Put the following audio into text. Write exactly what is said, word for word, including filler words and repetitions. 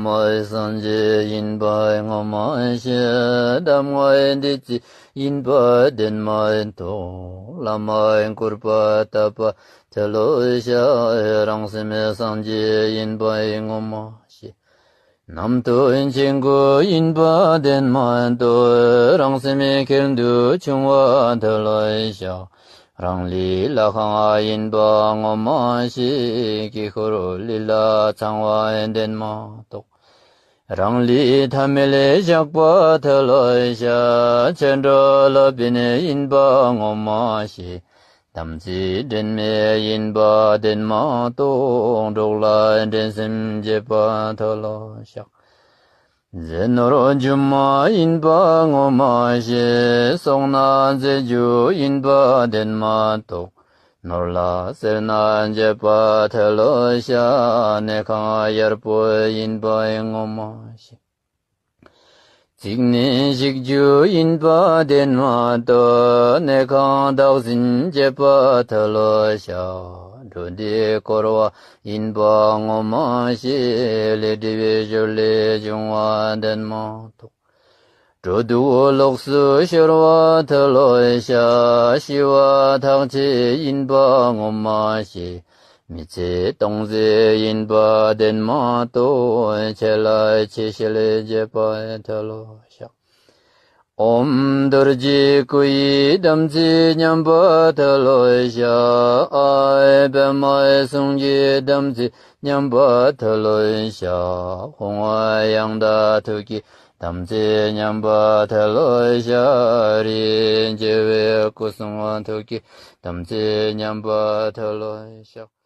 མའི་སངས་རྒྱས་ཡིན་པ་ངོ་མ་ཤེས། གདམས་ངག་འདི་ཅི་ཡིན་པ་བདེན་མ་ཐོབ། བླ་མའི་སྐུར་པ་བཏབ་པ་ཐལ་ལོ་བཤགས། རང་སེམས་སངས་རྒྱས་ཡིན་པ་ངོ་མ་ཤེས། རྣམ་རྟོག་ཆེན་པོ་ཡིན་པ་བདེན་མ་རྟོགས། རང་སེམས་ཁེར་འདུ་ཆུང་བ་ཐལ་ལོ་བཤགས། རང་ལུས་ལྷ་ཁང་ཡིན་པ་ངོ་མ་ཤེས། དཀྱིལ་འཁོར་ལུས་ལ་ཚང་བ་བདེན་མ་རྟོགས། རང་ལུས་ཐ་མལ་བཞག་པ་ཐལ་ལོ་བཤགས། ཆོས་འགྲོ་སློབ་དཔོན་ཡིན་པ་ངོ་མ་ཤེས། དམ་ཚིག་འདྲེན་མེད་ཡིན་པ་བདེན་མ་རྟོགས། འགྲོགས་ལ་འགྲན་སེམས་བྱེད་པ་ཐལ་ལོ་བཤགས། རྫས་ནོར་སྒྱུ་མ་ཡིན་པ་ངོ་མ་ཤེས། གསོག་ན་རྫས་རྒྱུ་ཡིན་པ་བདེན་མ་རྟོགས། ནོར་ལ་སེར་སྣ་འབྱེད་པ་ཐལ་ལོ་བཤགས། གནས་ཁང་གཡར་པོ་ཡིན་པ་ངོ་མ་ཤེས། བརྩིགས་ནས་བཤིག་རྒྱུ་ཡིན་པ་བདེན་མ་རྟོགས། གནས་ཁང་བདག་འཛིན་བྱེད་པ་ཐལ་ལོ་བཤགས། འགྲོ་འདི་འཁོར་བ་ཡིན་པ་ངོ་མ་ཤེས། ལས་སྒྲིབ་ཞོར་ལས་བྱུང་བ་བདེན་མ་རྟོགས། འགྲོ་འདུག་ལོགས་སུ་ཤོར་བ་ཐལ་ལོ་བཤགས། ཤི་བ་ཐག་ཆོད་ཡིན་པ་ངོ་མ་ཤེས། མི་ཚེ་སྟོང་ཟད་ཡིན་པ་བདེན་མ་རྟོགས། ཆོས་ལ་ཆོས་བྱེད་བྱེད་པ་ཐལ་ལོ་བཤགས། ཨོཾ་རྡོ་རྗེ་སྐུ་ཡི་དམ་ཚིག་ཉམས་པ་ཐལ་ལོ་བཤགས། ཨའི་པདྨའི་གསུང་གི་དམ་ཚིག་ཉམས་པ་ཐལ་ལོ་བཤགས། ཧཱུྃ་ཡང་དག་ཐུགས་ཀྱི་དམ་ཚིག་ཉམས་པ་ཐལ་ལོ་བཤགས། རིགས་རྒྱལ་བའི་སྐུ་གསུང་ཐུགས་ཀྱི་དམ་ཚིག་ཉམས་པ་ཐལ་ལོ་བཤགས།